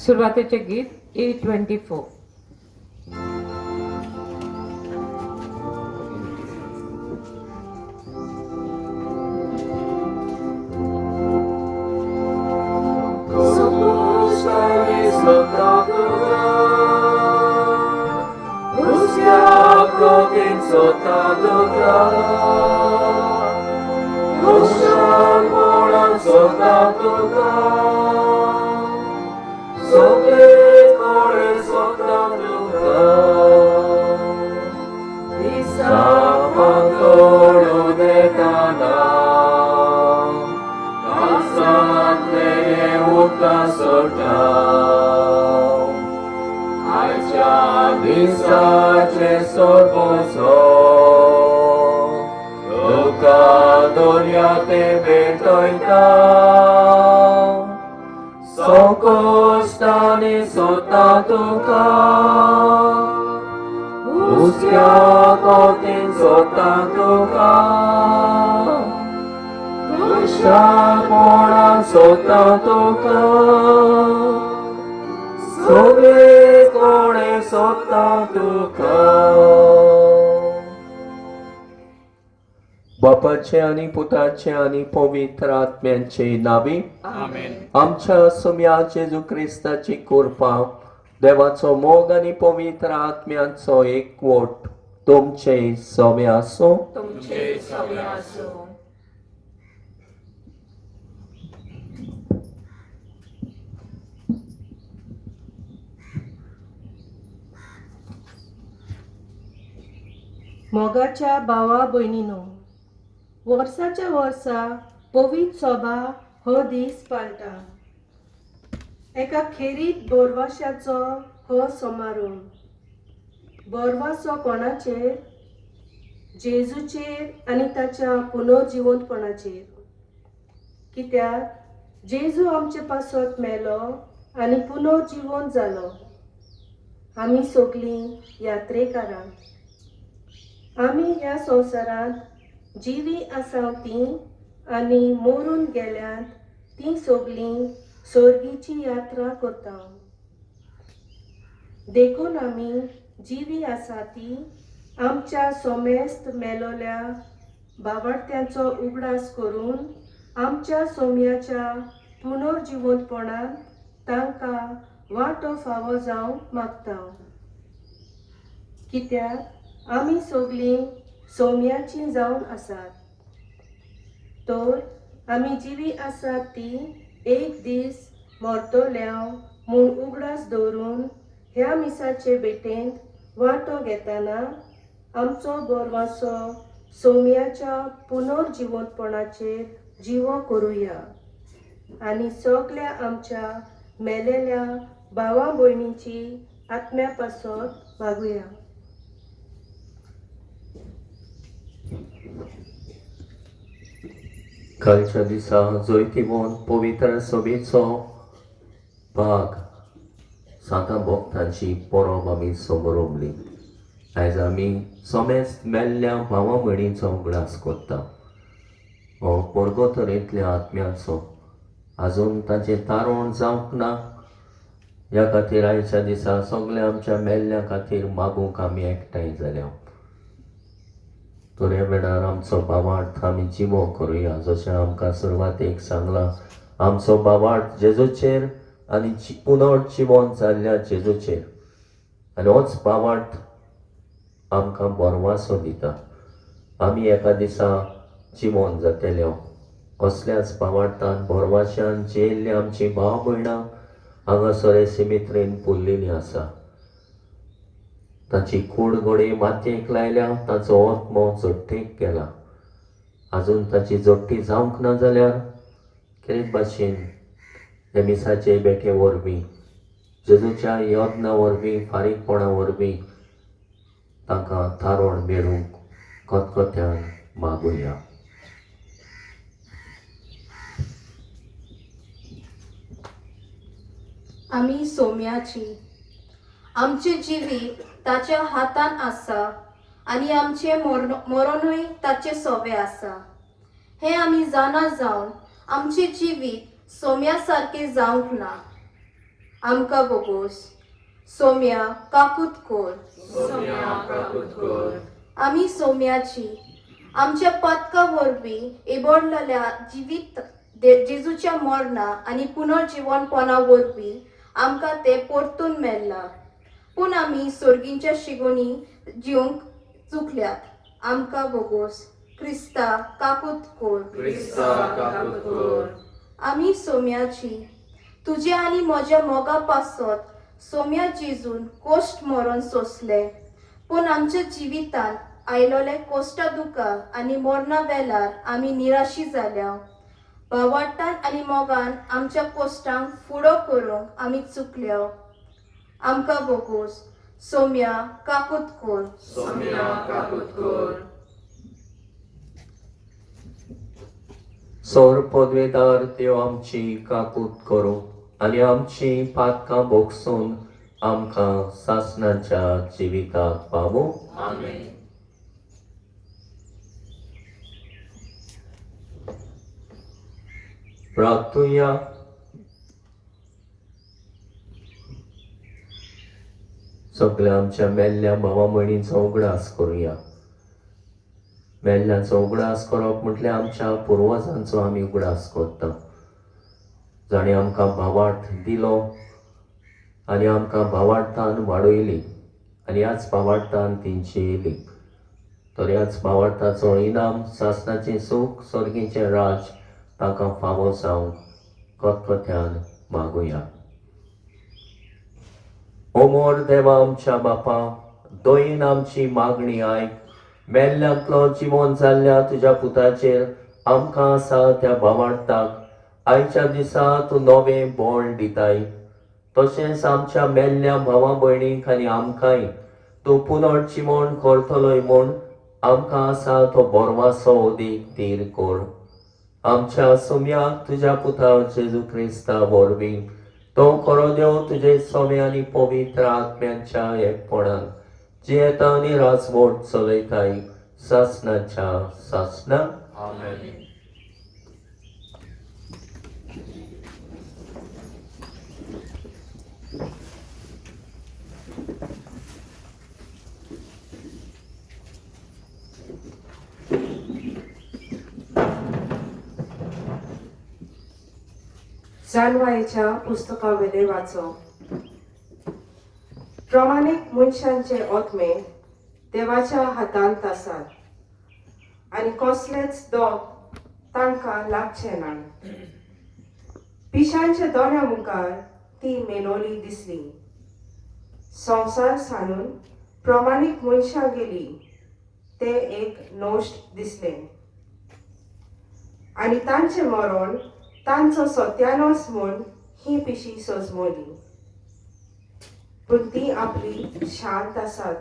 सुरवातेचें गीत 824. बापाचे आनी पुताचे आनी पवित्र आत्म्यांचे नावी आमच्या सोम्या जेजू क्रिस्ताची कृपा, देवाचो मोग आनी पवित्र आत्म्यांचो एकवट तुमचे सवे आसूं. तुमचे सवे आसूं. मोगाच्या भावा भयणीनो, वर्साच्या वर्सा पवित्र सभा हो दीस पाळटा. एका खेरीत बोरवाशाचो हो समारोह. बोरवासो कोणाचेर? जेजूचेर आनी ताच्या पुनर्जिवंतपणाचेर. कित्याक जेजू आमचे पासत मेलो आनी पुनर्जिवंत जालो. आमी सगलीं यात्रेकारां. आमी ह्या संवसारांत जिवी आसा तीं आनी मरून गेल्यांत तीं सगलीं सर्गीची यात्रा करता. देखून आमी जिवी आसा ती आमच्या सोमेस्त मेलोल्या बावडत्यांचो उगडास करून आमच्या सोम्याच्या पुनर्जिवंतपणान तांकां वांटो फावो जावंक मागता. कित्याक आमी सगलीं सोम्याचीं जावन आसात, तर आमी जिवी आसात ती एक दीस मरतल्या म्हूण उगडास दवरून ह्या मिसाचे भेटेंत वांटो घेतना आमचो बोरवासो सोम्याच्या पुनर्जिवंतपणाचेर जिवो करुया आनी सगल्या आमच्या मेलेल्या भावा भयणीची आत्म्या पासत मागुया. कालच्या दिसा जैतिवंत पवित्र सभेचो भाग सांता भक्तांची परब आमी समरोमली. आयज आमी समेस्त मेल्ल्या भावा भयणींचो उगडास करता. हो परगोतरेंतल्या आत्म्यांचो आजून ताचें तारण जावंक ना, ह्या खातीर आयच्या दिसा सगल्या आमच्या मेल्ल्या खातीर मागूंक आमी एकठांय जाल्या. तर ह्या वेळार आमचो भावार्थ आमी जिवो करुया, जशें आमकां सुरवातेक सांगलां, आमचो भावार्थ जेजूचेर आनी पुनर्जिवन जाल्ल्या जेजूचेर, आनी होच भावार्थ आमकां बरवासो दिता. आमी एका दिसा जिवन जातले. असल्याच भावार्थान बोरवाशान जियेल्ली आमची भाव भयणां हांगासर सिमित्रेन पुरलेली आसा. ताची कूड घडये मातयेक लायल्या, ताचो आत्मो जोट्टेक गेला. आजून ताची जोट्टी जावंक ना जाल्यार खेरीत भाशेन हे मिसाचे बेठे वरवीं, जेजूच्या यत्ना वरवीं, फारीकपणा वरवीं तांकां तारण मेळूंक खतखत्यान मागुया. आमी सोम्याची, आमचें जिवीत ताच्या हातान आसा आनी आमचें मरणूय ताचे सोवे आसा. हें आमी जाणा जावन आमचें जिवीत सोम्या सारकें जावंक ना. आमकां बोगोस. सोम्या काकूत कोर. सोम्या काकूत कर. आमी सोम्याची आमच्या पातका वरवीं इबोडलेल्या जिवीत जेजूच्या मरणा आनी पुनर्जिवनपणा वरवीं आमकां तें परतून मेळ्ळां. पूण आमी सोर्गींच्या शिगोणी जिवंक चुकल्यात. आमकां बोगोस. क्रिस्ता काकूत कोर. क्रिस्ता काकूत कर. आमी सोम्याची तुज्या आनी म्हज्या मोगा पासत सोम्या जेजून कोश्ट मरण सोंसले. पूण आमच्या जिवितांत आयलोले कोश्टा दुकां आनी मरणा वेळार आमी निराशी जाल्या. भावार्तान आनी मोगान आमच्या कोश्टांक फुडो करूंक आमी चुकल्या. आमकां बोगोस. सोम्या काकूत कोर. सोम्या काकूत कर. सोर पदवेदार देव आमची काकूत करूं आनी आमची पातकां भोगसून आमकां सासणाच्या जिविताक पावूं. आमेन. प्रार्थुया. सगळ्या आमच्या मेल्ल्या भावा भयणींचो उगडास करुया. मेल्ल्यांचो उगडास करप म्हटल्यार आमच्या पुर्वजांचो आमी उगडास करता, जाणें आमकां भावार्थ दिलो आनी आमकां भावार्थान वाडयली आनी ह्याच भावार्थान तेंची येयली. तर ह्याच भावार्थाचो इनाम सासणाचें सूख सर्गीचें राज तांकां फावो जावंक खतखत्यान मागुया. ओमोर देवा आमच्या बापा, दयेन आमची मागणी आयक. मेल्ल्यांतलो जिवन जाल्ल्या तुज्या पुताचेर आमकां आसा त्या भावार्थाक आयच्या दिसा तूं नवें बळ दिताय. तशेंच आमच्या मेल्ल्या भावा भयणींक आनी आमकांय तूं पुनर्जिवन करतलोय म्हूण आमकां आसा तो बोरवासो अदीक धीर कर. आमच्या सुम्याक तुज्या पुता जेजू क्रिस्ता वरवीं तो खरो देव तुजे सोमे आनी पवित्र आत्म्यांच्या एकपणान जियेता आनी राजवट चलयताय सासणाच्या सासणां. आमेन. जानवायेच्या पुस्तकावेले वाचो. प्रमाणीक मनशांचे आत्मे देवाच्या हातांत आसात आनी कसलेच दोग तांकां लागचे ना. पिशांच्या दोळ्या मुखार ती मेलोली दिसली. संवसार सांडून प्रमाणीक मनशां गेली ते एक नश्ट दिसलें आनी तांचें मरण तांचो सत्यानोस म्हूण ही पिशी सोजमोली. पूण ती आपली शांत आसात.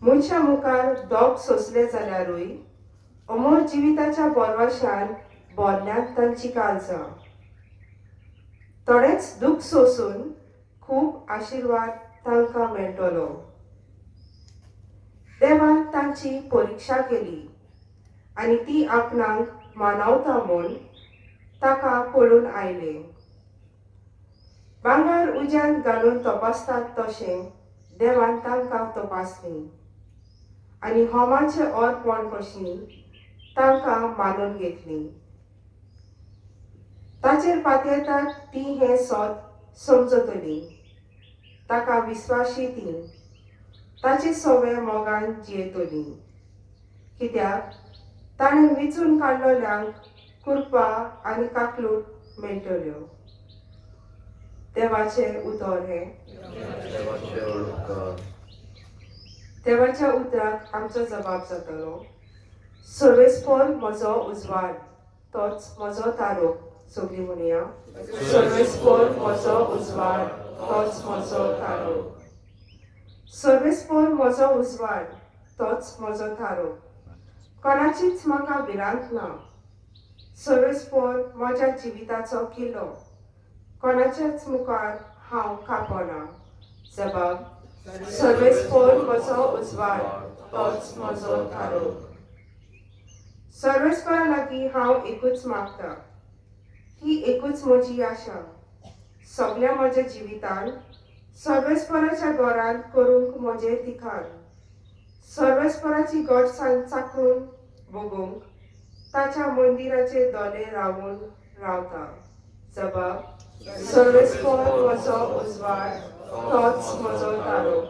मनशां मुखार दोग सोंसले जाल्यारूय अमर जिविताच्या बोरवाशान भरल्यांत तांची काळजां. थोडेंच दूख सोंसून खूब आशिर्वाद तांकां मेळटलो. देवान तांची परिक्षा केली आनी ती आपणाक मानवता म्हूण ताका कळून आयलें. भांगर उज्यांत घालून तपासतात तशें देवान तांकां तपासली आनी होमाचें अर्पण कशी तांकां मानून घेतली. ताचेर पातयेतात ती हें सत समजतली. ताका विस्वाशी ती ताचे सवे मोगान जियेतली. कित्याक ताणें विचून काडलोल्यांक कृपा आनी काकलूट मेळटल्यो. देवाचें उतर हें. देवाचे उपकार. देवाच्या उतराक आमचो जबाब जातलो. सर्वेस्पर म्हजो उजवाड, तोच म्हजो तारो. सगळीं म्हणया. सर्वेस्पर म्हजो उजवाड, तोच म्हजो थारो. सर्वेस्पर म्हजो उजवाड, तोच म्हजो थारो. कोणाचीच म्हाका भिरांत ना. सर्वेस्पर म्हज्या जिविताचो किल्लो. कोणाच्याच मुखार हांव कापना. जबाब. सर्वेस्पर म्हजो उजवाड, तोच म्हजो थारो. सर्वेस्परा लागीं हांव एकूच मागता, ही एकूच म्हजी आशा. सगल्या म्हज्या जिवितान सर्वेस्पराच्या घरांत करूंक म्हजें तिखान. सर्वेस्पराची गोडसाण चाखून भोगूंक ताच्या मंदिराचे दोले रावून रावता. जबाब: सर्वेस्पर म्हजो उजवाड, तोच म्हजो तारो.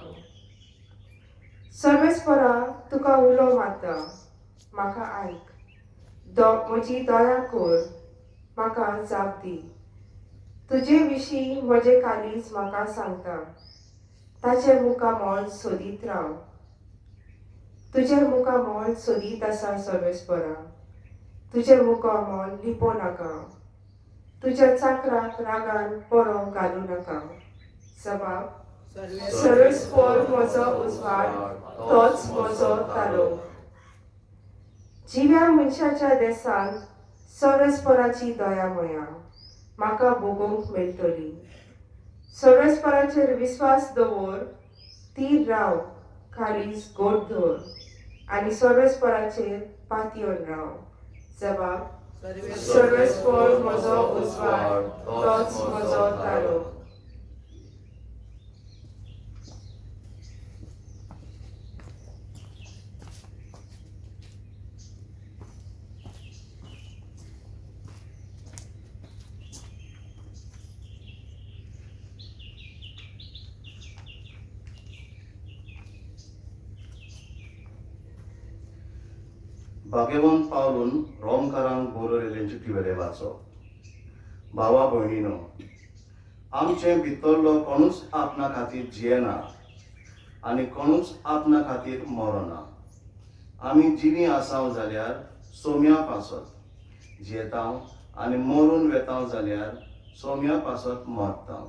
सर्वेस्परा, तुका उलो मारता, म्हाका आयक. म्हजी दया कर, म्हाका जाप दी. तुजे विशीं म्हजें काळीज म्हाका सांगता, ताचें मुखामळ सोदीत राव. तुजें मुखामळ सोदीत आसा सर्वेस्परा, तुजें मुखामळ लिपोवं नाका. तुज्या चाकराक रागान बरो घालूं नाका. जबाब: सर्वेस्पर म्हजो उजवाड, तोच म्हजो तारो. जिव्या मनशाच्या देसांत सर्वेस्पराची दया मया म्हाका भोगोवंक मेळटली. सर्वेस्पराचेर विस्वास दवर, थीर राव, काळीज गोड धर आनी सर्वेस्पराचेर पातयेवन राव. जबाब: सर्वेस्पर म्हजो उजवाड, तोच म्हजो तारो. भाग्यवंत पावलून रोमकारांक बरयलेलें चिटी वेलें वाचप. भावा भयणीनो, आमचें भितरलो कोणूच आपणा खातीर जियेना आनी कोणूच आपणा खातीर मरना. आमी जिवीं आसाव जाल्यार सोम्या पासत जियेतांव आनी मरून वेतांव जाल्यार सोम्या पासत मरतांव.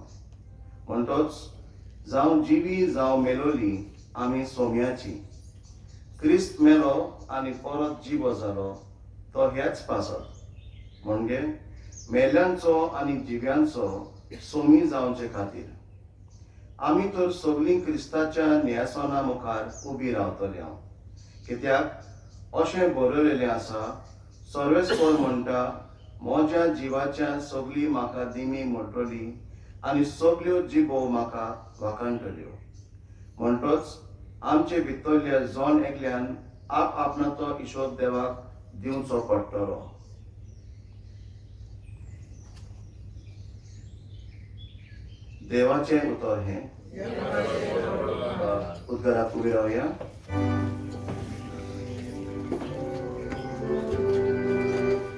म्हणटोच जावं जिवी जावं मेलोली आमी सोम्याची. क्रिस्त मेलो आनी परत जिवो जालो तो ह्याच पासत, म्हणजे मेल्यांचो आनी जिव्यांचो सोमी जावचे खातीर. आमी तर सगळीं क्रिस्ताच्या न्यायसना मुखार उबी रावतले हांव, कित्याक अशें बरयलेलें आसा, सर्वेस्पर म्हणटा, म्हज्या जिवाच्या सगळीं म्हाका दिमी म्हणटली आनी सगल्यो जिबो म्हाका वाखाणटल्यो. म्हणटोच आमचे भितरल्या जण एकल्यान आप आपणाचो हिशोब देवाक दिवचो पडटलो. देवाचें उतर हें. उद्गाराक उबी रावया.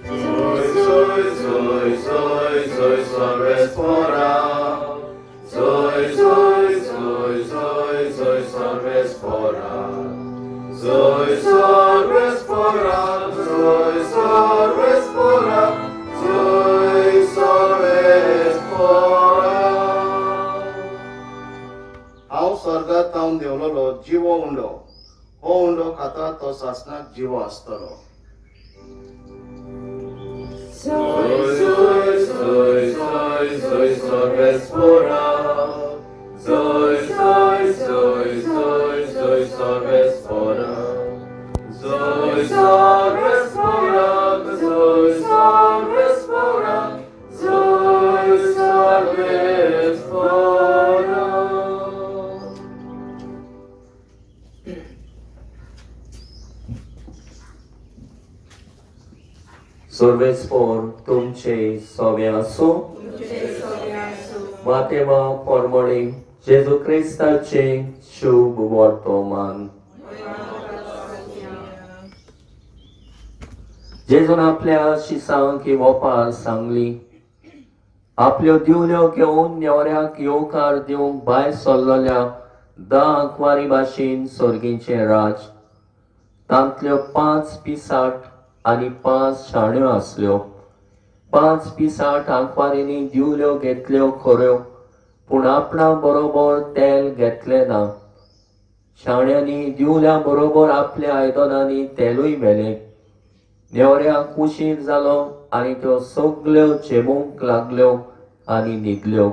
Zoy, zoy, zoy, zoy, zoy, सर्वेस्परा. Zoy, zoy, zoy, zoy, zoy, सर्वेस्परा. Zoy, सर्वेस्परा, zoy, सर्वेस्परा, zoy, सर्वेस्परा. हांव स्वर्गात तावन देंवलोलो जिवो उंडो. हो उंडो खाता तो सासणाक जिवो आसतलो. Zoy, zoy, zoy, zoy, zoy, सर्वेस्परा. Zoy, zoy, zoy, zoy, zoy, सर्वेस्परा. Zoy, सर्वेस्परा, zoy, सर्वेस्परा, zoy, सर्वेस्परा. सर्वेस्पर तुमचे सवे आसूं. मातेवा परमळे जेजू क्रिस्ताचे शुभ वर्तमान. जेजून आपल्या शिसांक ही ओपार सांगली. आपल्यो दिवल्यो घेवन न्हवऱ्याक येवकार दिवंक भायर सरलेल्या 10 आंकवारी भाशेन सर्गीचें राज. तांतल्यो 5 पिसाट आनी 5 शाण्यो आसल्यो. 5 पिसाट आंकवारींनी दिवल्यो घेतल्यो खऱ्यो, पूण आपणा बरोबर तेल घेतलें ना. शाण्यांनी दिवल्या बरोबर आपल्या आयदनांनी तेलूय व्हेलें. न्हवऱ्याक उशीर जालो आनी त्यो सगल्यो झेमूंक लागल्यो आनी न्हिदल्यो.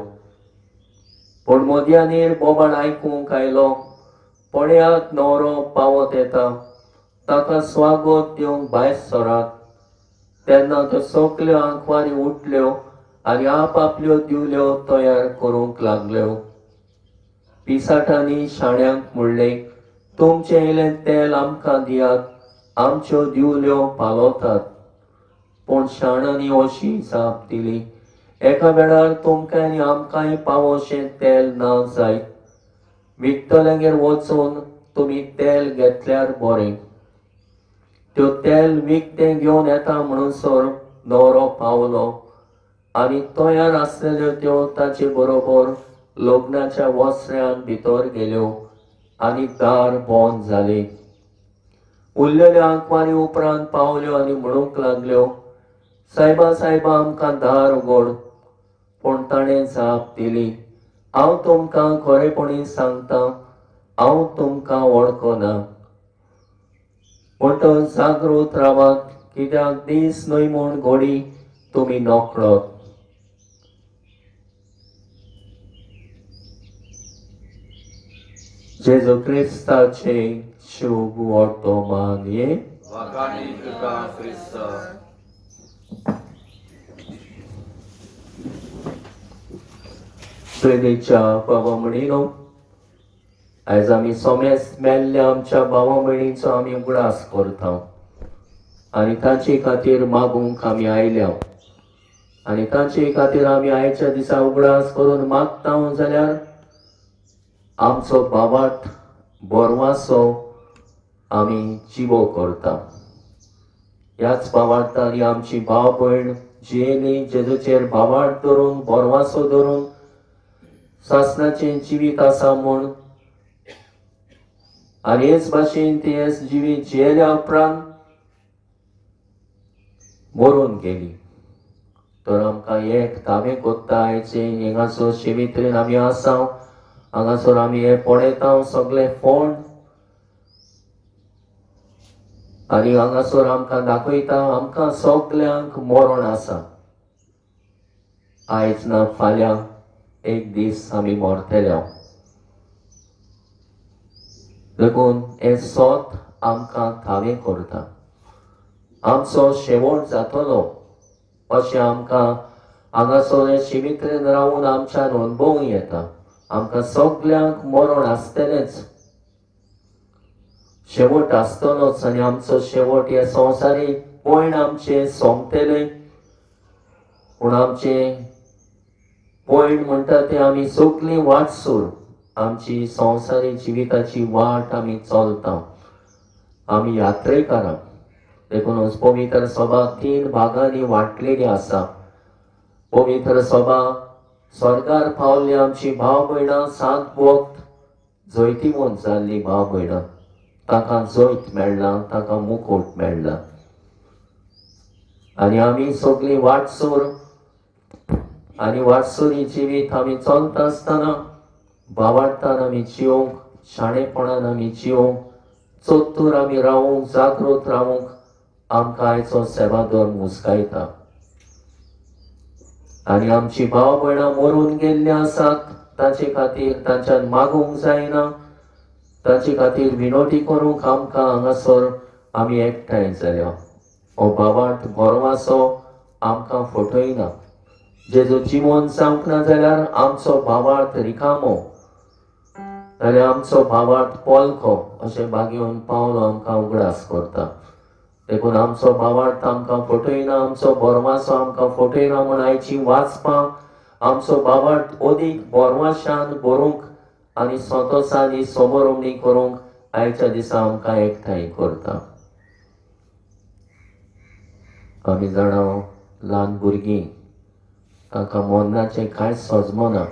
पूण मदयानीर बोबाळ आयकूंक आयलो, पळयात, न्हवरो पावत येता, ताका स्वागत दिवंक भायर सरात. तेन्ना त्यो सगल्यो आंकवारी उठल्यो. आनी आप आपल्यो दिवल्यो तयार करूंक लागल्यो. पिसाटांनी शाण्यांक म्हणलें, तुमचें इल्लें तेल आमकां दियात, आमच्यो दिवल्यो पालवतात. पूण शाण्यांनी अशी जाप दिली, एका वेळार तुमकां आनी आमकांय पावोशें तेल ना जायत. विकतल्यांगेर वचून तुमी तेल घेतल्यार बरें. त्यो तेल विकतें घेवन येता म्हणसर न्हवरो पावलो आनी तयार आसलेल्यो त्यो ताचे बरोबर लग्नाच्या वस्त्र्यान भितर गेल्यो आनी दार बंद जालें. उरलेल्यो आंकवारी उपरांत पावल्यो आनी म्हणूंक लागल्यो, सायबा सायबा, आमकां दार उगड. पूण ताणें जाप दिली, हांव तुमकां खरेपणी सांगता, हांव तुमकां वळखना. म्हणटच जागृत रावात, कित्याक दीस न्हय म्हूण घोडी तुमी नकळत. जेजू क्रिस्ताचे शुभ वर्तमान हे. वाखाणी तुका क्रिस्ता. प्रेरीच्या बाबा म्हणिनो, आयज आमी सोमेस मेल्ल्या आमच्या भावा भयणींचो आमी उगडास करता आनी तांचे खातीर मागूंक आमी आयल्या. आनी तांचे खातीर आमी आयच्या दिसा उगडास करून मागता जाल्यार आमचो बाबाट बोरवासो आमी जिवो करता. ह्याच बाबार्थांनी आमची भाव भयण जियेली, जेजूचेर भावार्थ धरून बोरवासो धरून सासणाचें जिवीत आसा म्हूण, आनी हेच भाशेन ती हेच जिवीत जियेल्या उपरांत मरून गेली. तर आमकां एक दावें कोत्ता आयचे हिंगासर शिमित्रीन आमी आसा, हांगासर आमी हे पळयता सगळे फोंड आनी हांगासर आमकां दाखयता आमकां सगल्यांक मरण आसा. आयज ना फाल्यां एक दीस आमी मरतले. देखून हें सोत आमकां थावें करता, आमचो शेवट जातलो अशें आमकां हांगासर शिमित्रेन रावून आमच्यान अणभवूं येता. आमकां सगल्यांक मरण आसतलेंच, शेवट आसतलोच आनी आमचो शेवट हे संवसारीक पयण आमचें सोंपतलें. पूण आमचें पयण म्हणटा तें आमी सगलीं वाटसूर आमची संवसारीक जिविताची वाट आमी चलता, आमी यात्रेकारां. देखूनच पवित्र सभा तीन भागांनी वांटलेली आसा. पवित्र सभा स्वर्गार पावल्ली आमची भाव भयणां, सात वक्त जैतिवंत जाल्ली भाव भयणां, ताका जैत मेळ्ळां, ताका मुकूट मेळ्ळा. आनी आमी सगळीं वाटसूर आनी वाटसुरी जिवीत आमी चलता आसतना भावार्थान आमी जिवंक, शाणेपणान आमी जिवंक, चतूर आमी रावूंक, जागृत रावूंक आमकां आयचो सेवाधर्म हुस्कायता. आनी आमची भाव भयणां मरून गेल्लीं आसात ताचे खातीर तांच्यान मागूंक जायना, ताचे खातीर विनोटी करूंक आमकां हांगासर आमी एकठांय जाल्या. हो भावार्थ गोरवाचो आमकां फटयना. जेजो जिवन जावंक ना जाल्यार आमचो भावार्थ रिकामो जाल्यार आमचो भावार्थ पोलको अशें बागेवन पावलो आमकां उगडास करता. देखून आमचो भावार्थ आमकां फटयना, आमचो बोरवासो आमकां फटयना म्हूण आयची वाचपां आमचो भावार्थ अदीक बोरवाशान बरोवंक आनी संतोशान समोरमणी करूंक आयच्या दिसा आमकां एकठांय करता. आमी जाणा ल्हान भुरगीं तांकां मरणाचें कांयच सजमना.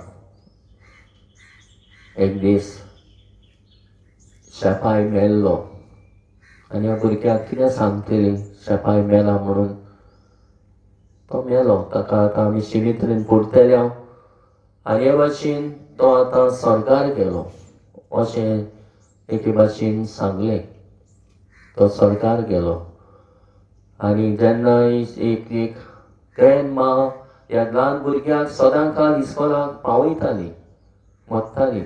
एक दीस शेपाय मेल्लो आनी ह्या भुरग्याक कितें सांगतली शेपाय मेला म्हणून. तो मेलो, ताका आतां आमी शिमित्रीन पुरतले आनी हे भाशेन तो आतां स्वर्गार गेलो अशें एके भाशेन सांगलें. तो स्वर्गार गेलो आनी जेन्ना एक एक ग्रँड मा ह्या ल्हान भुरग्याक सदांकाल इस्कोलाक पावयताली, व्हरताली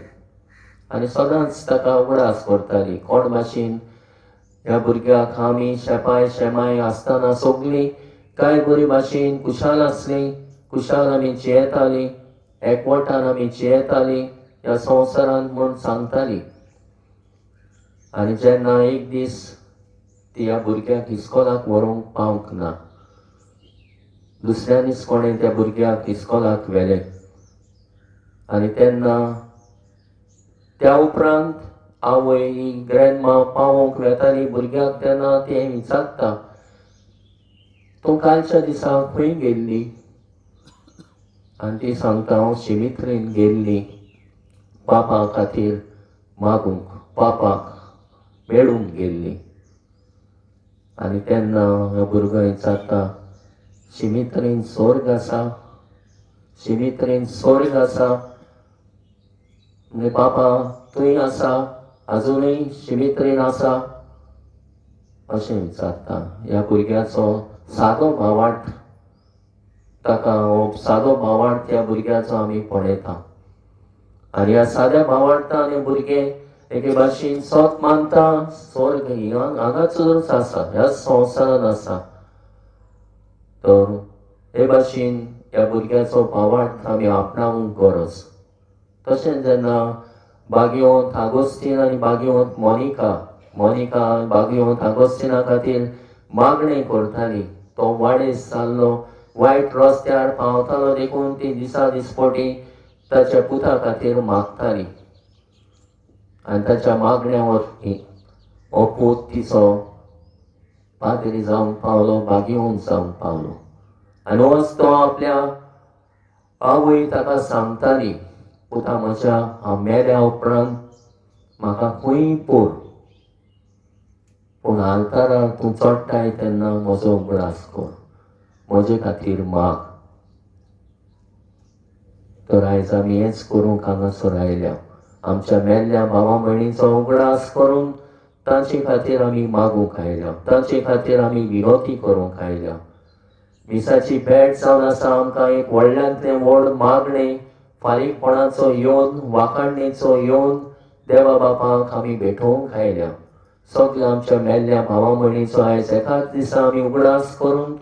आनी सदांच ताका उगडास करताली कोण भाशेन ह्या भुरग्याक आमी शेपाय शेमाय आसतना सगळीं काय बरी भाशेन खुशाल आसलीं. खुशाल आमी जियेतालीं, एकवटान आमी जियेतालीं ह्या संवसारांत म्हूण सांगताली. आनी जेन्ना एक दीस ती ह्या भुरग्याक इस्कोलाक व्हरूंक पावंक ना, दुसऱ्यांनीच कोणें त्या भुरग्याक इस्कोलाक व्हेलें. आनी तेन्ना त्या उपरांत आवय ही ग्रॅन्डमा पावोवंक वेताली भुरग्याक, तेन्ना तें विचारता, तूं कालच्या दिसा खंय गेल्ली? आनी ती सांगता, हांव शिमित्रीन गेल्ली पापा खातीर मागूंक, पापाक मेळूंक गेल्ली. आनी तेन्ना हो भुरगो विचारता, शिमित्रीन स्वर्ग आसा, शिमित्रीन स्वर्ग आसा, म्हणजे पापा थंय आसा, आजुनूय शिमित्रीन आसा अशें विचारता. ह्या भुरग्याचो सादो भावार्थ, ताका हो सादो भावार्थ ह्या भुरग्याचो आमी पळयता. आनी ह्या साद्या भावार्थान हे भुरगे एके भाशेन सत मानता, स्वर्ग हांगासरूच आसा, ह्या संवसारांत आसा. तर हे भाशेन ह्या भुरग्याचो भावार्थ आमी आपणावंक गरज. तशेंच जेन्ना बागिवंत आगोस्तीन आनी बागिवंत मोनिका, मोनिका बागिवंत आगोस्तीना खातीर मागणें करताली, तो वाडेस जाल्लो, वायट रस्त्यार पावतालो, देखून ती दिसा दिसपटी ताच्या पुता खातीर मागताली. आनी ताच्या मागण्यावर हो पूत तिचो पाद्री जावंक पावलो, बागिवंत जावंक पावलो. आनी होच तो आपल्या आवय ताका सांगताली, पुता म्हज्या, हांव मेल्या उपरांत म्हाका खंय पोर, पूण आल्तारार तूं चडटाय तेन्ना म्हजो उगडास कर, म्हजे खातीर माग. तर आयज आमी हेंच करूंक हांगासर आयल्या, आमच्या मेल्ल्या भावा भयणीचो उगडास करून तांचे खातीर आमी मागूंक आयल्या, तांचे खातीर आमी विनोती करूंक आयल्या. मिसाची भेट जावन आसा आमकां एक व्हडल्यांतलें व्हड मागणें, फारीकपणाचो येवन, वाखाणणेचो येवन देवा बापाक आमी भेटोवंक आयल्या. सगल्या आमच्या मेल्ल्या भावा भयणीचो आयज एकाच दिसा आमी उगडास करून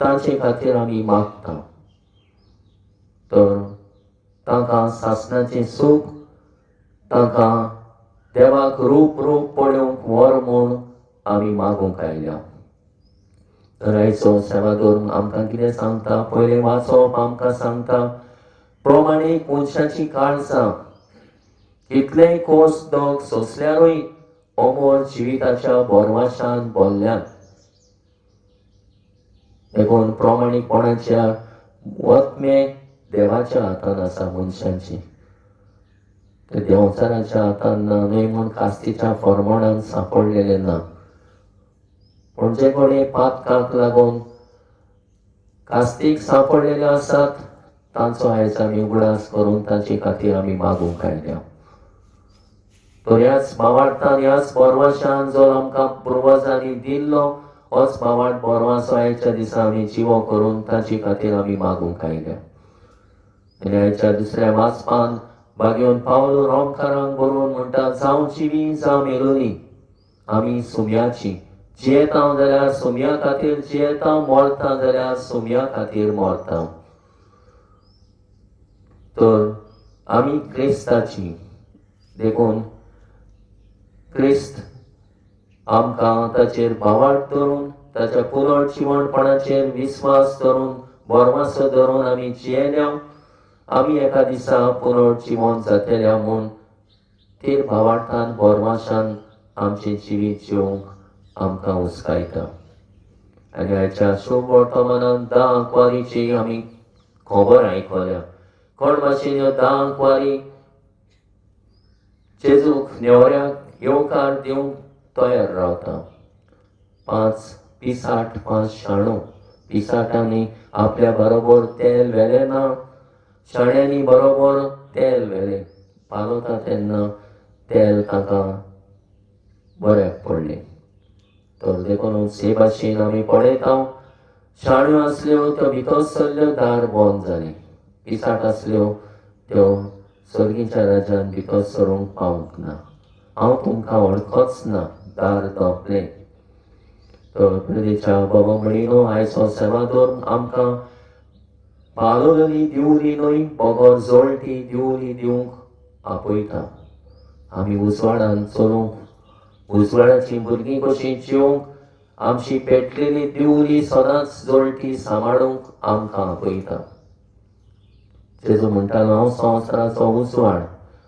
तांचे खातीर आमी मागता. तर तांकां सासणाचें सूख, तांकां देवाक रूप रूप पळोवंक व्हर म्हूण आमी मागूंक आयल्या. तर आयचो सेवादोर आमकां कितें सांगता? पयलें वाचप आमकां सांगता, प्रमाणीक मनशाची काळजां कितलेय कोस दोग सोंसल्यारूय अमर जिविताच्या बोरवाशान भरल्यात. देखून प्रमाणीकपणाच्या वतमे देवाच्या हातान आसा, मनशांची ते देंवचाराच्या हातान ना, न्हय म्हूण कास्तीच्या फॉर्मोणान सांपडलेलें ना. पूण जे कोणी पातकाक लागून कास्तीक सांपडलेले आसात तांचो आयज आमी उगडास करून तांचे खातीर आमी मागूंक आयल्या. तर ह्याच भावार्थान, ह्याच बोरवाशान जो आमकां पुर्वजांनी दिल्लो होच भावार्थ बोरवासो आयच्या दिसा आमी जिवो करून तांचे खातीर आमी मागूंक आयल्या. आनी आयच्या दुसऱ्या वाचपान बागेवन पावलो रोमकारांक बरोवन म्हणटा, जावं जिवी जावं मेलोली आमी सुम्याची, जियेता जाल्यार सुम्या खातीर जियेता, मरता जाल्यार सुम्या खातीर मरता. तर आमी क्रिस्ताची, देखून क्रिस्त आमकां ताचेर भावार्थ धरून, ताच्या पुनर्जिवणपणाचेर विस्वास धरून, भरवासो धरून आमी जियेल्या, आमी एका दिसा पुनर्जिवन जातल्या म्हूण तेर भावार्थान भरवासान आमचें जिवीत जिवंक आमकां उस्कायता. आनी आयच्या शुभ वर्तमानान 10 आंकवारीची आमी खबर आयकल्या. कोण भाशेन ह्यो 10 आंकवारी जेजूक नेवऱ्याक येवकार दिवंक तयार रावता. 5 पिसाट, 5 शाणो. पिसाटांनी आपल्या बरोबर तेल व्हेलें ना, शाण्यांनी बरोबर तेल व्हेलें. पालवता तेन्ना तेल तांकां बऱ्याक पडलें. तर देखून हे भाशेन आमी पळयता, शाण्यो आसल्यो त्यो भितर सरल्यो, दार बंद जालें. पिसाट आसल्यो त्यो सर्गीच्या राज्यान भितर सरूंक पावंक ना. हांव तुमकां वळखच ना, दार दोपलें. तर प्रितीच्या बाबा म्हणिनो आयचो सेवादोर आमकां पालोलली दिवली न्हय बगर जळटी दिवली दिवंक आपयता. आमी उजवाडान चलूंक, उजवाडाची भुरगीं कशीं जिवंक, आमची पेटलेली दिवली सदांच जळटी सांबाळूंक आमकां आपयता. जेजू म्हणटालो, हांव संवसाराचो उजवाड,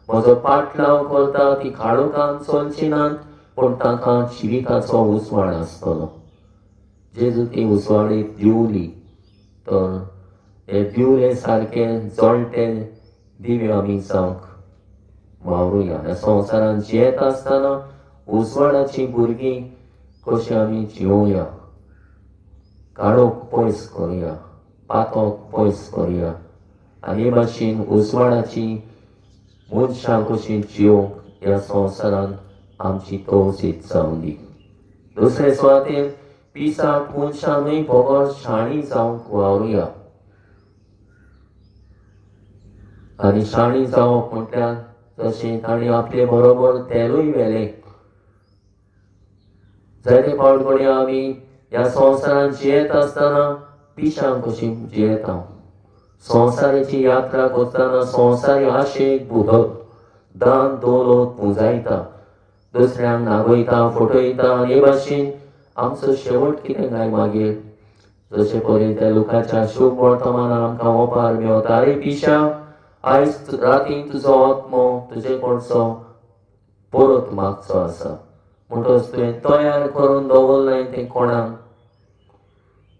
म्हजो पाटलाव करता ती काळोखान चलची नात, पूण तांकां जिविताचो उजवाड आसतलो. जेजू ती उजवाडी दिवली, तर हे दिवले सारके जळटे दिवे आमी जावंक वावरुया. ह्या संवसारान जियेता आसतना उजवाडाची भुरगीं कशी आमी जिवया, काळोख पयस करुया, पातोक पयस करुया आनी हे भाशेन उजवाडाची मनशां कशी जिवंक ह्या संवसारान आमची तवजीत जावं दी. दुसरे सुवातेर पिसाट मनशां न्हय बगर शाणी जावंक वावरुया. आनी शाणी जावप म्हटल्यार जशें तांणी आपले बरोबर तेलूय व्हेलें. जायते फावट घडये आमी ह्या संवसारान जियेत आसतना पिशां कशीं जियेता. संवसाराची यात्रा करतना संवसारी आशेक बुदत दान दौलत पुंजायता, दुसऱ्यांक नागयता, फटयता आनी हे भाशेन आमचो शेवट कितें काय मागीर? जशें परी त्या लोकांच्या शुभ वर्तमानान आमकां ओपार मेवता, आरे पिशा, आयज राती तुजो आत्मो तुजे कडचो परत मागचो आसा, म्हणटच तुवें तयार करून दवरलें तें कोणाक?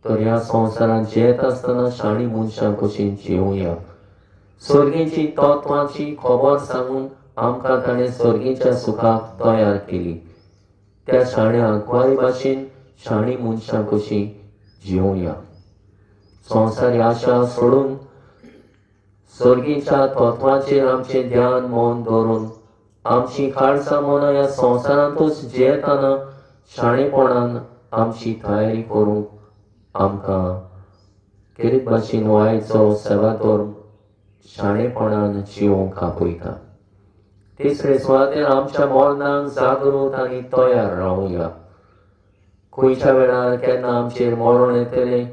तर ह्या संवसारान जियेत आसतना शाणी मनशां कशीं जिवया. सर्गीची तत्वांची खबर सांगून आमकां ताणें सर्गीच्या सुखाक तयार केली. त्या शाण्या आंकवारी भाशेन शाणी मनशां कशीं जिवया. संवसारी आशा सोडून सर्गीच्या तत्वांचेर आमचें ध्यान मन दवरून आमची काळजां मनां ह्या संवसारांतूच जियेतना शाणेपणान आमची तयारी करूंक आमकां केरीत भाशेन वायचो सेवादोर शाणेपणान जिवंक आपयता. तिसरे सुवातेर आमच्या मरणाक जागृत आनी तयार रावया. खंयच्या वेळार केन्ना आमचेर मरण येतलें,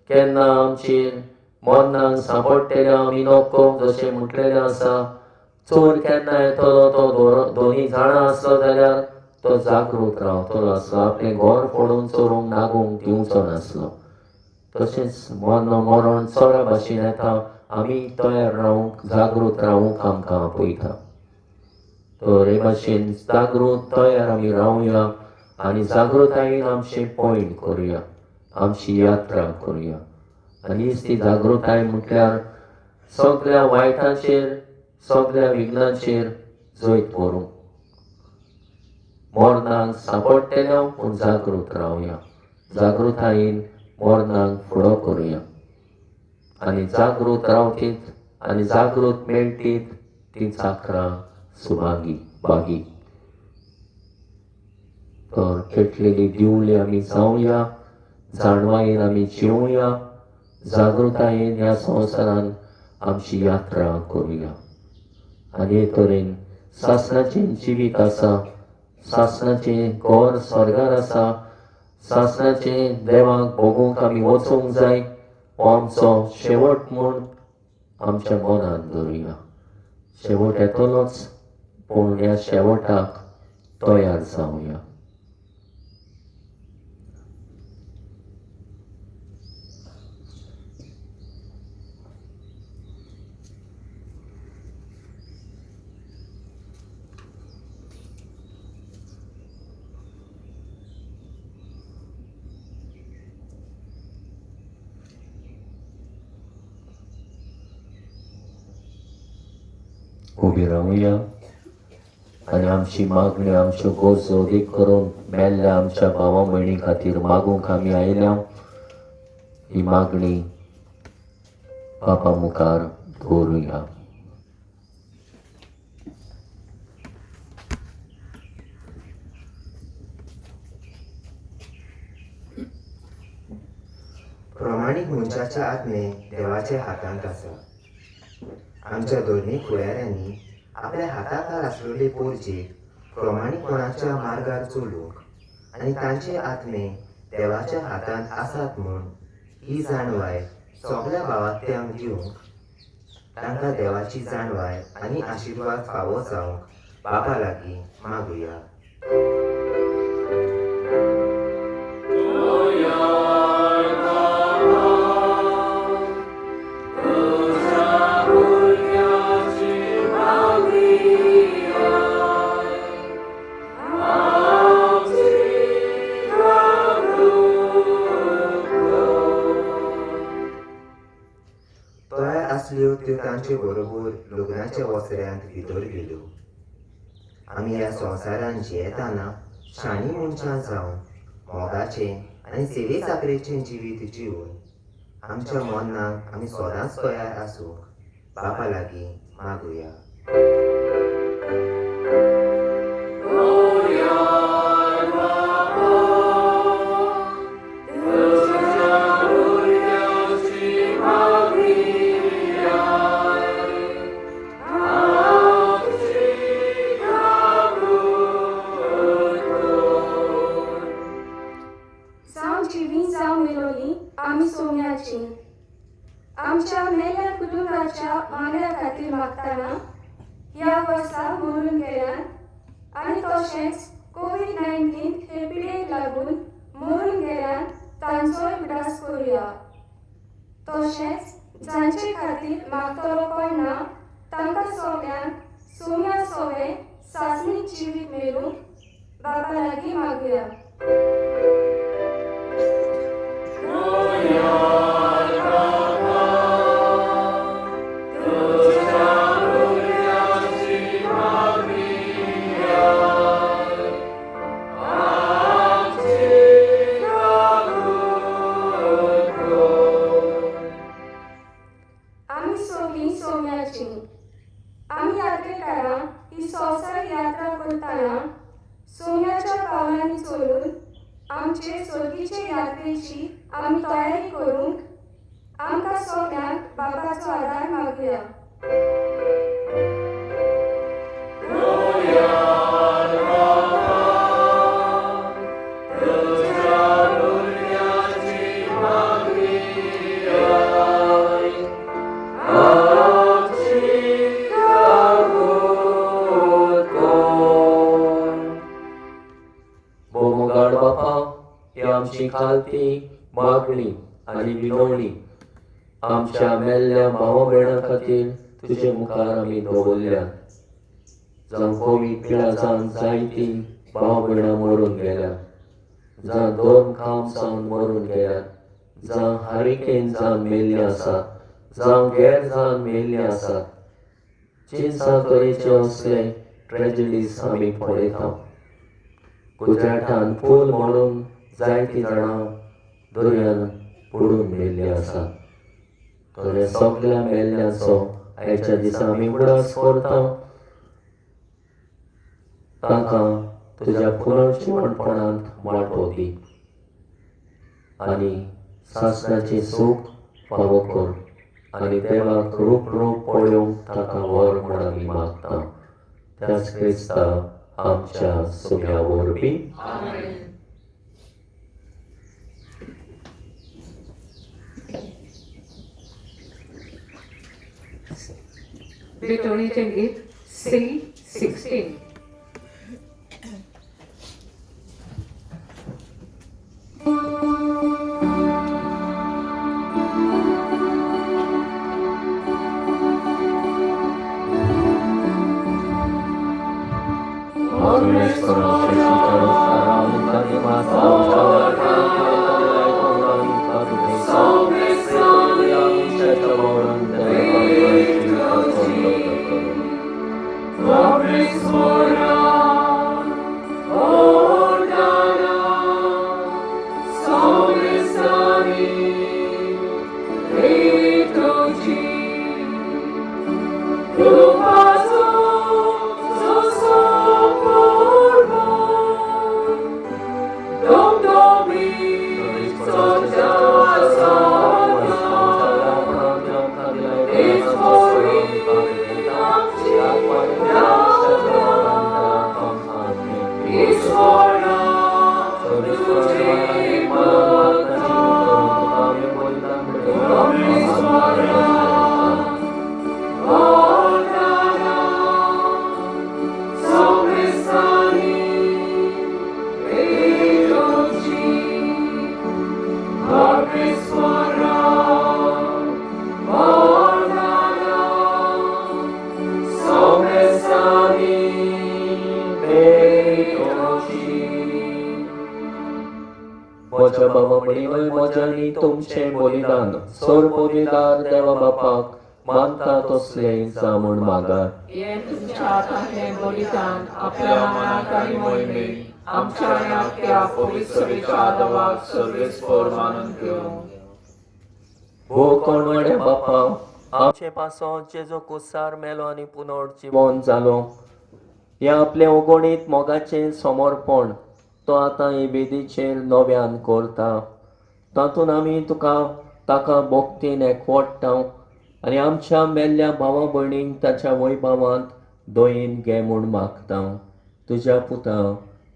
केन्ना आमचेर मरणाक सांपडटलें आमी नको. जशें म्हटलेलें आसा, चोर केन्ना येतलो तो दोनी जाणां आसलो जाल्यार तो जागृत रावतलो आसलो, आपलें घर फोडून चोरूंक नागूंक दिवचो नासलो. तशेंच मरण चोरा भाशेन येता, आमी तयार रावंक, जागृत रावंक आमकां आपयता. तर हे भाशेन जागृत तयार आमी रावया आनी जागृतायेन आमचें पयण करुया, आमची यात्रा करुया. आनी हीच ती जागृताय म्हटल्यार सगळ्या वायटाचेर, सगळ्या विघ्नाचेर जैत व्हरूंक, मरणाक सांपडटलें पूण जागृत रावया, जागृतायेन मरणाक फुडो करुया. आनी जागृत रावतीत आनी जागृत मेळटीत ती चाकरां सुभागी बागी. तर पेटलेली दिवली आमी जावया, जाणवायेन आमी जिवया, जागृतायेन ह्या संवसारान आमची यात्रा करुया. आनी हे तरेन सासणाचें जिवीत आसा, सासणाचें घर स्वर्गार आसा, सासणाचें देवाक भोगूंक आमी वचूंक जाय, हो आमचो शेवट म्हूण आमच्या मनान धरुया. शेवट येतलोच, पूण ह्या शेवटाक तयार जावया. उबी रावया आनी आमची मागणी, आमच्यो गरजो अदीक करून मेल्ल्या आमच्या भावा भयणी खातीर मागूंक आमी आयल्या. ही मागणी बापा मुखार दवरुया. प्रमाणीक मनशाचे आत्मे देवाच्या हातांत आसा. आमच्या धर्मीक फुडाऱ्यांनी आपल्या हाताखाल आसलेले पोरजेक प्रमाणीकपणाच्या मार्गार चलूंक आनी तांचे आत्मे देवाच्या हातांत आसात म्हूण ही जाणवाय सगळ्या भावात्यांक दिवंक तांकां देवाची जाणवाय आनी आशिर्वाद फावो जावंक बापा लागीं मागुया. तयार आसल्यो त्यो तांचे बरोबर लग्नाच्या वसऱ्यांत भितर गेल्यो. आमी ह्या संवसारांत जियेतना शाणी मनशां जावन मोगाचें आनी सेवे चाकरेचें जिवीत जिवन आमच्या मनाक आमी सदांच तयार आसूंक बापा लागीं मागुया. जावं जिवी जावं मेलोली आमी सोम्याची आमच्या मेल्या कुटुंबाच्या मागण्या खातीर मागतना ह्या वर्सा मरून गेल्यान आनी तशेंच कोवीड-19 हे पिडेक लागून मरून गेल्यान तांचोय उगडास करुया. तशेंच जांचे खातीर मागतलो कोण ना तांकां सगळ्यांक सोम्या सोवे सासणीक जिवीत मेळूंक बाबा लागीं मागुया. आमी सगळीं सोम्याची. आमी यात्रेकारां ही संवसार यात्रा करतना सोम्याच्या पावलांनी चलून आमचे सर्गीचे यात्रेची आमी तयारी करूंक आमकां सगळ्यांक बाबाचो आदार मागुया. भोवमोगाळ बापा, ही आमची खालती मागणी आनी विनवणी आमच्या मेल्ल्या भावा भयणां खातीर तुजे मुखार आमी दवरल्या. जावं कोवीड पिडा जावन जायतीं भाव भयणां मरून गेल्या, जावं दोन काम जावन मरून गेल्यात, जावं हारिकेन जावन मेल्लीं आसात, जावं गैर जावन मेल्लीं आसात. चिंचा तरेचे असले ट्रेजडीज आमी पळयता. गुजरातान पूल म्हणून जायतीं जाणां दर्यान बुडून मेल्लीं आसात. तर ह्या सगल्या मेल्ल्यांचो आयच्या दिसा आमी उगडास करता. तांकां तुज्या पुनर्जिवणपणांत वांटो दी आनी सासणाचें सूख फावो कर आनी देवाक रूप रूप पळोवंक ताका व्हर म्हूण आमी मागता. त्याच क्रिस्ता आमच्या सुम्या वरवीं. भेटवणीचें गीत C16. Dom, dom, म्हज्या बाबा म्हणिल्लें म्हज्या आनी तुमचें बलिदान सोर पविदार देवा बापाक मानता तसलें जावं म्हूण मागात. हें तुमच्या हातांतलें बलिदान आपल्या मनाक आनी मोहिमेक आमच्या आनी आख्या पवित्र सभेच्या आदावाक सर्वेस्पर मानून घेवं. हो कोणवाड्या बापा, आमचे पासत जेजू कुसार मेलो आनी पुनर्जिवन जालो, ह्या आपले अगणीत मोगाचें समर्पण तो आतां हे वेदीचेर नव्यान करता. तातूंत आमी तुका ताका भक्तीन एकवडटा आनी आमच्या मेल्ल्या भावा भयणींक ताच्या वैभवांत दयेन घे म्हूण मागता, तुज्या पुता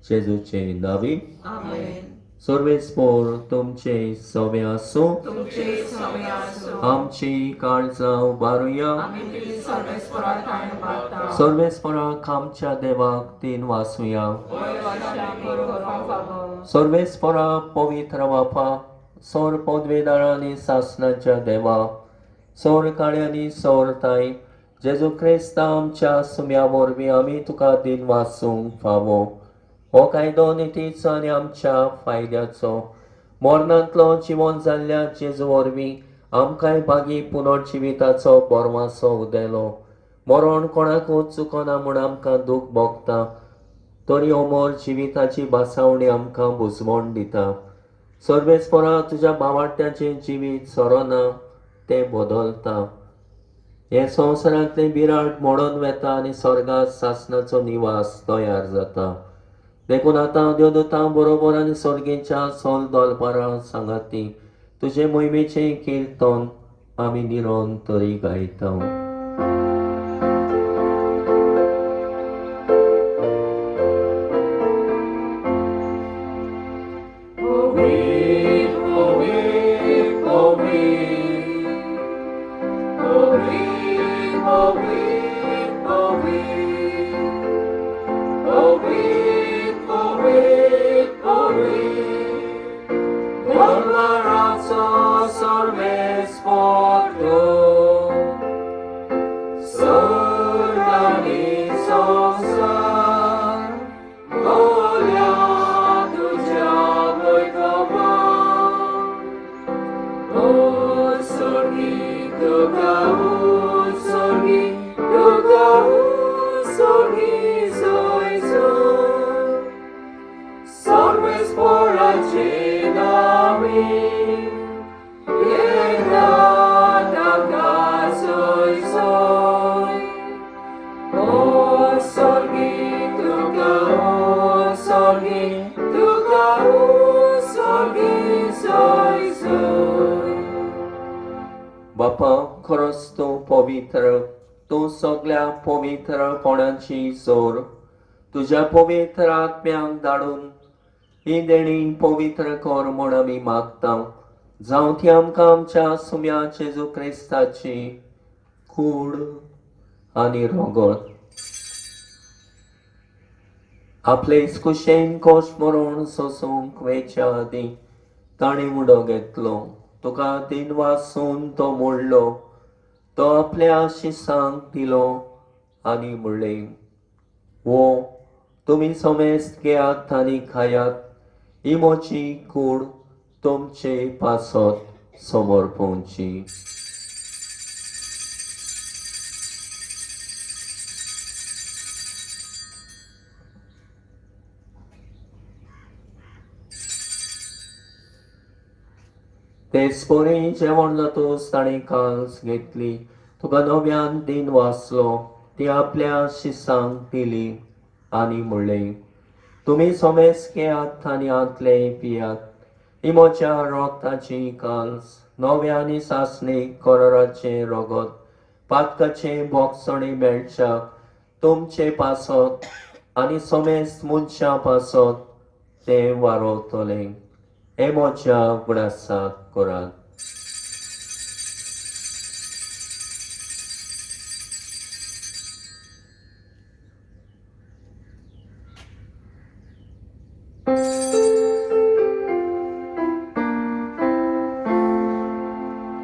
जेजूचे नांवी. आमेन. सर्वेस्पर तुमचे सवे आसूं. तुमचे सवे आसूं. आमची काळजां उबारुया. आमी ती सर्वेस्परा ठाण उबारता. सर्वेस्पराक आमच्या देवाक तीन वासुया. वय वाशा करूंक फावो. सर्वेस्परा पवित्र बापा, सोर पदवेदारांनी सासणाच्या देवा, सोर काळ्यांनी सोर ताई जेजू क्रिस्ता आमच्या सुम्या वरवीं आमी तुका दिन वासूंक फावो. हो कायदो नितीचो आनी आमच्या फायद्याचो. मरणांतलो जिवन जाल्ल्या जेजू वरवीं आमकांय बागी पुनर्जिविताचो बरवासो उदेलो. मरण कोणाकूच चुकना म्हूण आमकां दूख भोगता, तरी अमर जिविताची भासावणी आमकां बुजवण दिता. सर्वेस्परा तुज्या भावाट्याचें जिवीत सरना, तें बदलता. हें संवसारांतलें बिराड मोडून वेता आनी स्वर्गात सासणाचो निवास तयार जाता. देखून आतां देवदूतां बरोबर आनी स्वर्गेच्या सोल दोलपारां सांगाती तुजे मोहिमेचें किर्तन आमी निरोन तरी गायता. बापा, खरोच तूं पवित्र, तूं सगल्या पवित्रपणाची जोर. तुज्या पवित्र आत्म्यांक धाडून ही देणी पवित्र कर म्हूण आमी मागता, जावं ती आमकां आमच्या सुम्या जेजू क्रिस्ताची कूड आनी रगत. आपले कुशेन कोश मरण सोसूंक वेच्या आदीं ताणें उडो घेतलो, तुका दिन वासून तो मोडलो, तो आपल्या शिसांक दिलो आनी म्हणलें, वो तुमी समेस्त घेयात आनी खायात, ही म्हजी कूड तुमचे पासत समर्पणची. तेच परी जेवण जातूच ताणें काल्स घेतली, तुका नव्यान दिन वाचलो, ती आपल्या शिसांक दिली आनी म्हणलें, तुमी समेस्त घेयात आनी हांतले पियात, ही म्हज्या रगताची काल्स, नव्या आनी सासणीक कराराचें रगत, पातकाचें भोगसणी मेळच्याक तुमचे पासत आनी समेस्त मनशां पासत तें वारवतलें. हे म्हज्या उगडासाक करात.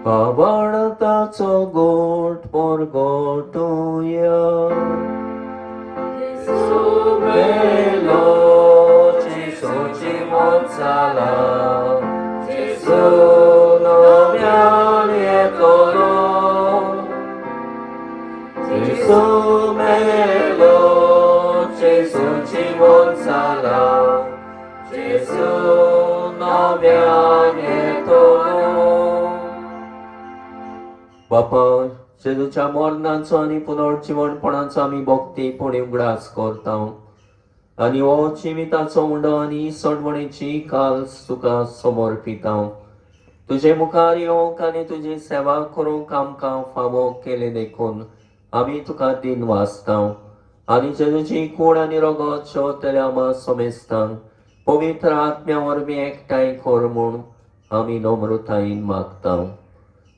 बाबाळताचो गोट परगटुया, मेलो जेजूची मोत जाला, मेलो, जेजू जिवन जाला, जेजू नव्यान येतलो. बापा, जेजूच्या मरणाचो आनी पुनर्जिवणपणाचो आमी भक्ती पुणी उगडास करता आनी हो जिविताचो उंडो आनी सडवणेची काल तुका समर्पिता. तुजे मुखार येवंक आनी तुजी सेवा करूंक आमकां फावो केले देखून आमी तुका दिन वाचता आनी जेजूची कूड आनी रगत शेवतल्या आमा समेस्तांक पवित्र आत्म्या वरवीं एकठांय कर म्हूण आमी नम्रतायेन मागता.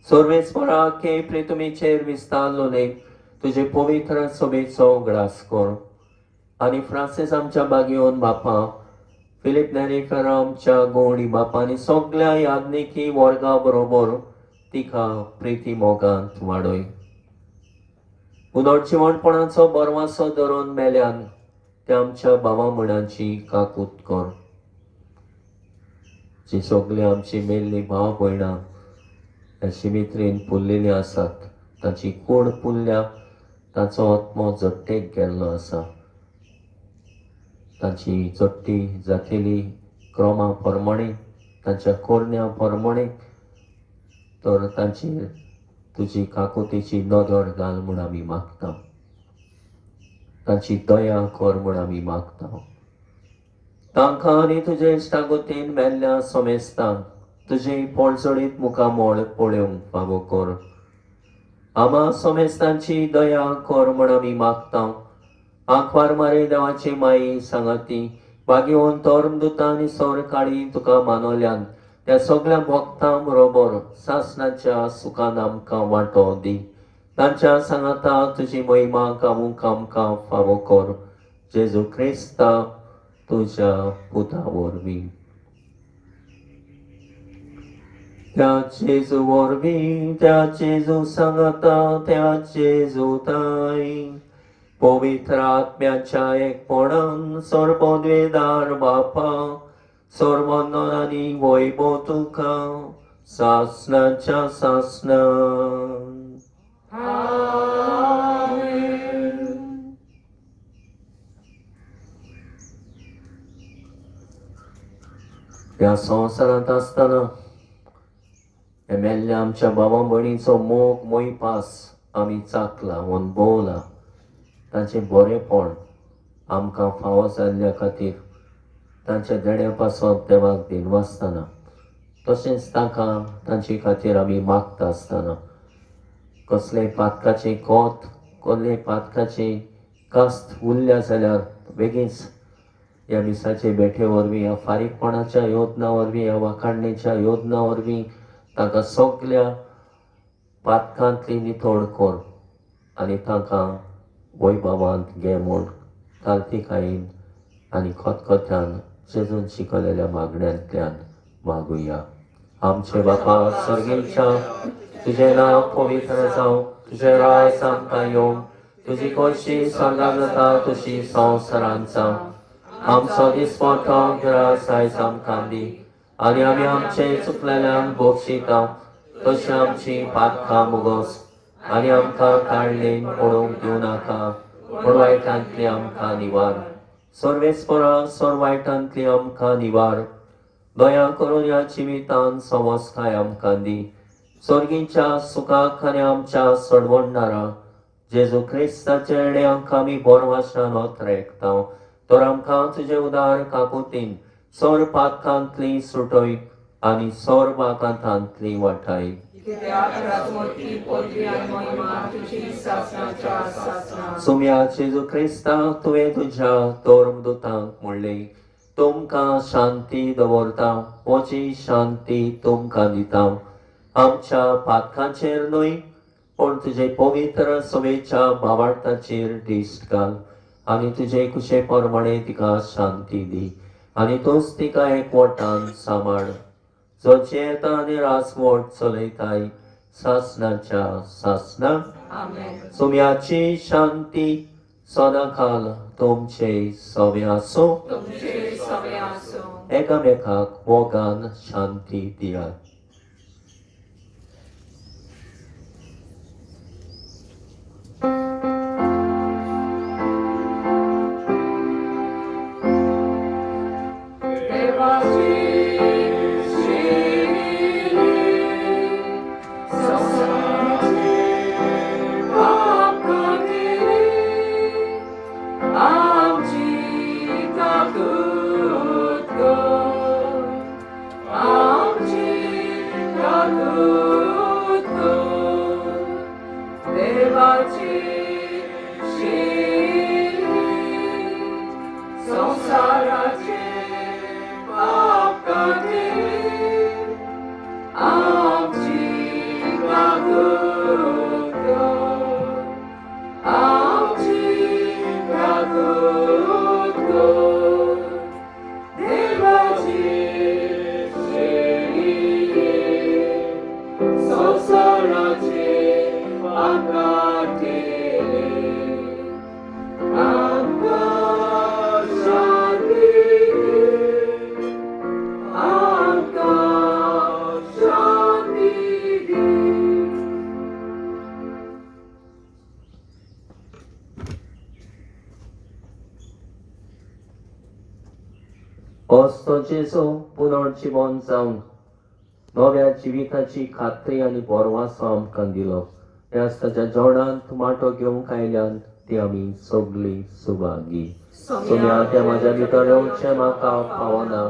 सर्वेस्परा के प्रितुमीचेर विस्तारलोले तुजे पवित्र सभेचो उगडास कर आनी फ्रांसीस आमच्या बागेवन बापा, फिलीप नेरीकर आमच्या गोवणी बापा आनी सगल्या याज्ञिकी वर्गा बरोबर तिका प्रिती मोगांत वाडय. पुनर्जिवणपणाचो बरवासो धरून मेल्यान त्या आमच्या भावा म्हणाची काकूत कर. जी सगळी आमची मेल्ली भाव भयणां ह्या शिमित्रीन पुरलेली आसात, तांची कूड पुरल्या, ताचो आत्मो जट्टेक गेल्लो आसा. तांची चडटी जातेली क्रमा प्रमाणे, तांच्या कोरण्या प्रमाणे तर तांची तुजी काकुतीची नदर घाल म्हूण आमी मागता. तांची दया कर म्हूण आमी मागता. तांकां आनी तुजे इश्टागोतीन मेल्ल्या समेस्तांक तुजे पोळजडीत मुखामळ पळोवंक फावो कर. आमा समेस्तांची दया कर म्हूण आमी मागता. आंकवार मारे देवाची माई सांगाती बागेवन धर्मदुतां आनी सरकाळी तुका मानवल्यान त्या सगळ्या भक्तां बरोबर सासणाच्या सुखान आमकां वांटो दी. तांच्या सांगाता तुजी महिमा गावूंक आमकां फावो कर. जेजू क्रिस्ता तुज्या पुता वरवीं. त्या जेजू वरवीं, त्या जेजू सांगाता, त्या जेजू ताई पवित्र आत्म्याच्या एकपणान सर्वद्वेदार बापा, सर्वंदन आनी वैभव तुका सासणाच्या सासणां. ह्या संवसारांत आसतना हे मेल्ल्या आमच्या भावा भयणीचो मोग मोयपास आमी चाकला, अणभवला. तांचें बरेंपण आमकां फावो जाल्ल्या खातीर तांच्या देण्या पासत देवाक दिनवासतना तशेंच तांकां तांचे खातीर आमी मागता आसतना कसलेय पातकाचें कोत, कसलेय पातकाची कास्त उरल्या जाल्यार बेगीच ह्या मिसाचे भेटे वरवीं, ह्या फारीकपणाच्या योजना वरवीं, ह्या वाखाणणेच्या योजना वरवीं तांकां सगल्या पातकांतली नितळ कर आनी तांकां वैभवांत घे म्हूण कार्तिकायेन आनी खतखत्यान जेजून शिकयलेल्या मागण्यांतल्यान मागुया. आमचे बापा सर्गीच्या, तुजें नांव पवित्र जावं, तुजें राज आमकां येवं, तुजी खोशी स्वर्गांत जाता तशी संवसारांत जावं. आमचो दिसपटो ग्रास आयज आमकां दी आनी आमी आमचे चुकलेल्यांक बोगशिता तशी आमची पातकां मुगोस आनी आमकां काडलेन पडूंक दिवं नाका, पूण वायटांतली आमकां निवार. सर्वेस्परा सर वायटांतली आमकां निवार. दया करून ह्या जिवितान समजकाय आमकां दी. सर्गीच्या सुखाक आनी आमच्या सडवडणारा जेजू क्रिस्ताच्या येण्याक आमी बोरवाशान ओतरेकता. तर आमकां तुजे उदार काकुतीन सर पातकांतली सुटय आनी सर बाकांतांतली वाटाय. सोम्या जेजू क्रिस्ता, तुवें तुज्या धर्मदुतांक म्हणलें, तुमकां शांती दवरता, म्हजी शांती तुमकां दिता. आमच्या पातकांचेर न्हय पूण तुजे पवित्र सभेच्या भावार्थाचेर दिश्ट घाल आनी तुजे कुशे प्रमाणे तिका शांती दी आनी तूंच तिका एकवटान सांबाळ, जो जियेता आनी राजवट चलयताय सासणाच्या सासणां. सोम्याची शांती सदांकाल तुमचे सवे आसूं. एकामेकाक मोगान शांती दियात. असो जेजू पुनर्जिवन जावन नव्या जिविताची खात्री आनी बरवासो आमकां दिलो. ह्याच ताच्या जेवणांत वांटो घेवंक आयल्यान ती आमी सगळीं सुभागी. सोम्या त्या म्हाज्या भितर येवचें म्हाका पावना,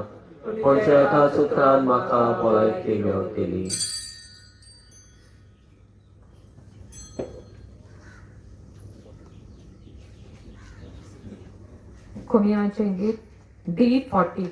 पूण एका सुत्रान म्हाका भलायकी मेळटली. कोमियाचें गीत D40.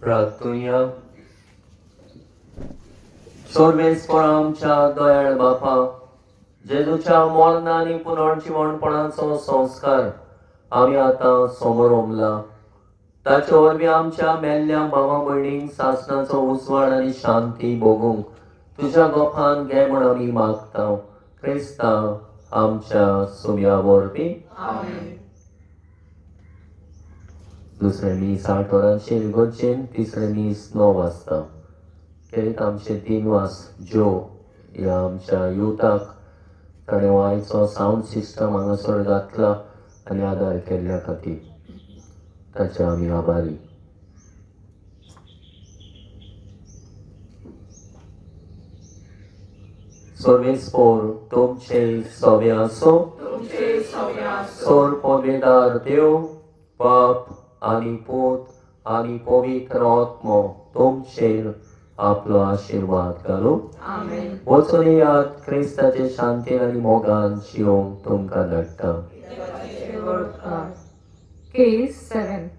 प्रार्थुया. सर्वेस्पर आमच्या दयाळ बापा, जेजूच्या मरण आनी पुनर्जिवणपणाचो संस्कार आमी आतां समोर ओमला. ताचे वरवीं आमच्या मेल्ल्या भावा भयणींक सासणाचो उजवाड आनी शांती भोगूंक तुज्या गोपान घे म्हूण आमी मागता, क्रिस्ता आमच्या सुम्या वरवीं. दुसरें मीस 8 वरांचेर इगर्जेन, तिसरें मीस 9 वाजता. खेरीत आमचे दिनवास ज्यो ह्या आमच्या युथाक ताणें आयचो सावंड सिस्टम हांगासर घातला आनी आदार केल्ल्या खातीर ताचे आमी आभारी. सर्वेस्पर तुमचे सवे आसूं. सोर पवित्र देव बाप आनी पूत आनी पवित्र आत्मो तुमचेर आपलो आशिर्वाद घालूं. वचून येयात, क्रिस्ताचे शांतीन आनी मोगान जिवंक तुमकां धाडटा. Case 7.